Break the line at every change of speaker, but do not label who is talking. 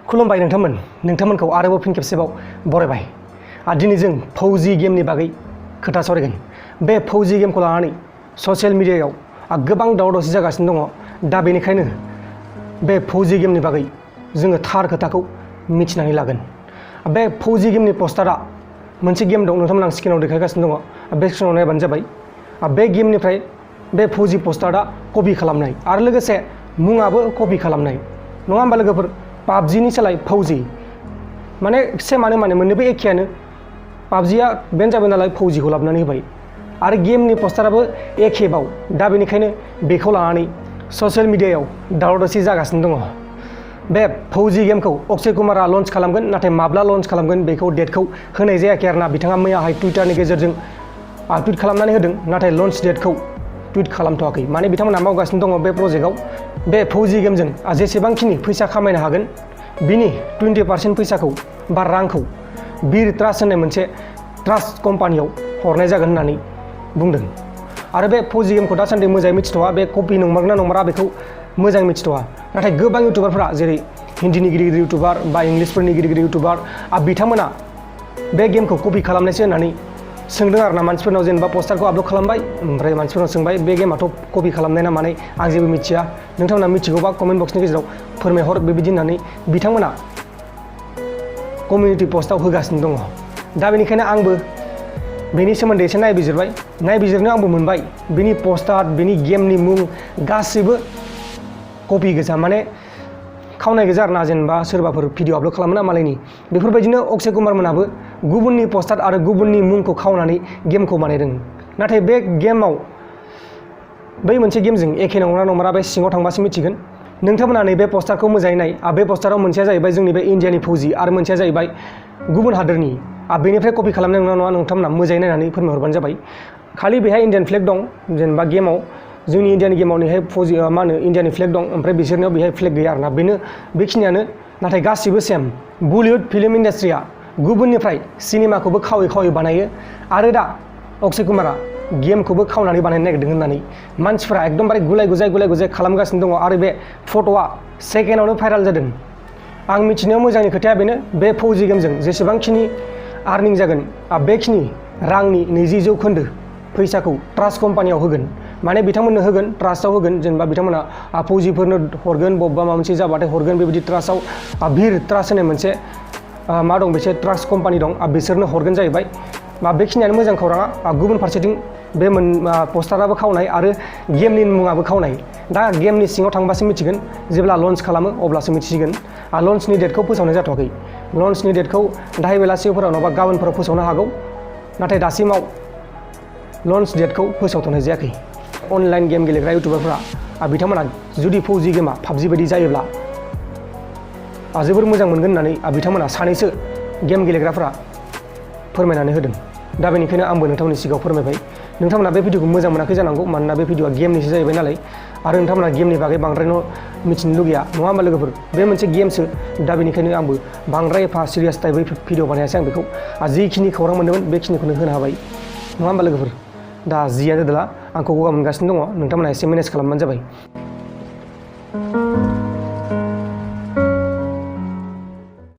खुलुमबाय नोंथांमोनखौ आरोबाव फिन खेबसेबाव बरायबाय। दिनै जों फौजी गेमनि बागै खोथा सावरायगोन। बे फौजी गेमखौ लानानै ससियेल मिडियायाव गोबां दावराव-दावसि जागासिनो दङ। दा बेनिखायनो बे फौजी गेमनि बागै जोङो थार खोथाखौ मिथिनानै लागोन। बे फौजी गेमनि पोस्टारा मोनसे गेम दं, नोंथांमोना स्क्रिनाव देखायगासिनो दङ। बे स्क्रिनाव नायबानो जाबाय। बे गेमनिफ्राय बे फौजी पोस्टारा कपि खालामनाय आरो लोगोसे मुङाबो कपि खालामनाय, नङा होमबा लोगोफोर? पाबजिनि सोलाय फौजी माने सेमानो, माने मोननैबो एखेयानो। पाबजिया बेन जाबाय नालाय फौजीखौ लाबोनानै होबाय आरो गेमनि पोस्टाराबो एखेबाव। दा बेनिखायनो बेखौ लानानै ससियेल मिडियायाव दावराव-दावसि जागासिनो दङ। बे फौजी गेमखौ अक्षय कुमारा लन्च खालामगोन, नाथाय माब्ला लन्च खालामगोन बेखौ डेटखौ होनाय जायाखै आरोना। बिथाङा मैयाहाय टुइटारनि गेजेरजों टुइट खालामनानै होदों, नाथाय लन्च डेटखौ टुइट खालामथ'वाखै। माने बिथांमोना मावगासिनो दङ बे प्रजेक्टआव। बे फौजी गेमजों जेसेबांखिनि फैसा खामायनो हागोन बिनि 20% फैसाखौ बा रांखौ बिर ट्रास्ट होननाय मोनसे ट्रास्ट कम्पानियाव हरनाय जागोन होननानै बुंदों। आरो बे फौजी गेमखौ दासान्दि मोजाङै मिथिथ'वा, बे कपि नंमारगोना नंमारा बेखौ मोजाङै मिथिथ'वा। नाथाय गोबां इउटुबारफोरा, जेरै हिन्दीनि गिदिर गिदिर इउटुबार बा इंलिसफोरनि गिदिर गिदिर इउटुबार, बिथांमोना बे गेमखौ कपि खालामनायसो होननानै सोंदों आरोना मानसिफोरनाव। जेनेबा पस्टारखौ आपल'ड खालामबाय, ओमफ्राय मानसिफोरनाव सोंबाय बे गेमाथ' कपि खालामनाय ना मानाय, आं जेबो मिथिया, नोंथांमोना मिथिगौबा कमेन्ट बक्सनि गेजेराव फोरमायहर, बेबायदि होननानै बिथांमोना कमिउनिटि पस्टआव होगासिनो दङ। दा बेनिखायनो आंबो बेनि सोमोन्दै एसे नायबिजिरबाय। नायबिजिरनायाव आंबो मोनबाय बेनि पस्टार, बेनि गेमनि मुं गासैबो कपि गोजा, माने खावनाय गोजा आरोना। जेनेबा सोरबाफोर भिडिअ आपल'ड खालामोना मालायनि, बेफोरबायदिनो अक्षय कुमार मोनाबो गुबुननि पस्टार आरो गुबुननि मुंखौ खावनानै गेमखौ बानायदों। नाथाय बे गेमाव बै मोनसे गेमजों एखे नंगौना नंमारा बे सिङाव थांबासो मिथिगोन। नोंथांमोना नैबे पस्टारखौ मोजाङै नाय। बे पस्टाराव मोनसेया जाहैबाय जोंनि बे इण्डियानि फौजी आरो मोनसेया जाहैबाय गुबुन हादोरनि। बेनिफ्राय कपि खालामनाय नंगौना नङा नोंथांमोना मोजाङै नायनानै फोरमायहरबानो जाबाय। खालि बेहाय इण्डियान फ्लेग दं, जेनेबा गेमाव जोंनि इण्डियानि गेमाव नैहाय फौजी मा होनो इण्डियानि फ्लेग दं, ओमफ्राय बिसोरनियाव बेहाय फ्लेग गैया आरोना। बेखिनियानो, नाथाय गासिबो सेम। बलिउड फिल्म इन्डास्ट्रिया गुबुननिफ्राय सिनेमाखौबो खावै खावै बानायो आरो दा अक्षय कुमारा गेमखौबो खावनानै बानायनो नागिरदों होननानै मानसिफ्रा एकदमबारे गुलाय गुजाय खालामगासिनो दङ। आरो बे फट'आ सेकेन्डआवनो भाइराल जादों। आं मिथिनायाव मोजांनि खोथाया बेनो, बे फौजी गेमजों जेसेबांखिनि आर्निं जागोन बेखिनि रांनि 20% फैसाखौ ट्रास्ट कम्पानियाव होगोन। माने बिथांमोननो होगोन, ट्रास्टआव होगोन। जेनेबा बिथांमोना फौजीफोरनो हरगोन, बबेबा माबा मोनसे जाबाथाय हरगोन। बेबायदि ट्रास्टआव बिर ट्रास्ट होननाय मोनसे मा दं, मोनसे ट्रास्ट कम्पानि दं, बिसोरनो हरगोन जाहैबाय। बेखिनियानो मोजां खौराङा। गुबुन फारसेथिं बे पस्टाराबो खावनाय आरो गेमनि मुङाबो खावनाय। दा गेमनि सिङाव थांबासो मिथिगोन, जेब्ला लन्च खालामो अब्लासो मिथिसिगोन। लन्चनि डेटखौ फोसावनाय जाथ'वाखै। लन्चनि डेटखौ दाहाय बेलासिफोराव नङाबा गाबोनफोराव फोसावनो हागौ, नाथाय दासिमाव लन्च डेटखौ फोसावथ'नाय जायाखै। अनलाइन गेम गेलेग्रा इउटुबारफोरा बिथांमोना जुदि फौजी गेमा पाबजि बायदि जायोब्ला जोबोर मोजां मोनगोन होननानै बिथांमोना सानैसो गेम गेलेग्राफोरा फोरमायनानै होदों। दा बेनिखायनो आंबो नोंथांमोननि सिगाङाव फोरमायबाय। नोंथांमोना बे भिडिअखौ मोजां मोनाखै जानांगौ, मानोना बे भिडिअआ गेमनिसो जाहैबाय नालाय, आरो नोंथांमोना गेमनि बागै बांद्राय मिथिनो लुगैया, नङा होमबा लोगोफोर? बे मोनसे गेमसो। दा बेनिखायनो आंबो बांद्राय एफा सिरियास टाइपै भिडिअ बानायासै। आं बेखौ जिखिनि खौरां मोन्दोंमोन बेखिनिखौनो होनो हाबाय, नङा होमबा लोगोफोर? दा जियानो जादोला आंखौ गगा मोनगासिनो दङ, नोंथांमोना एसे मेनेज खालामबानो जाबाय।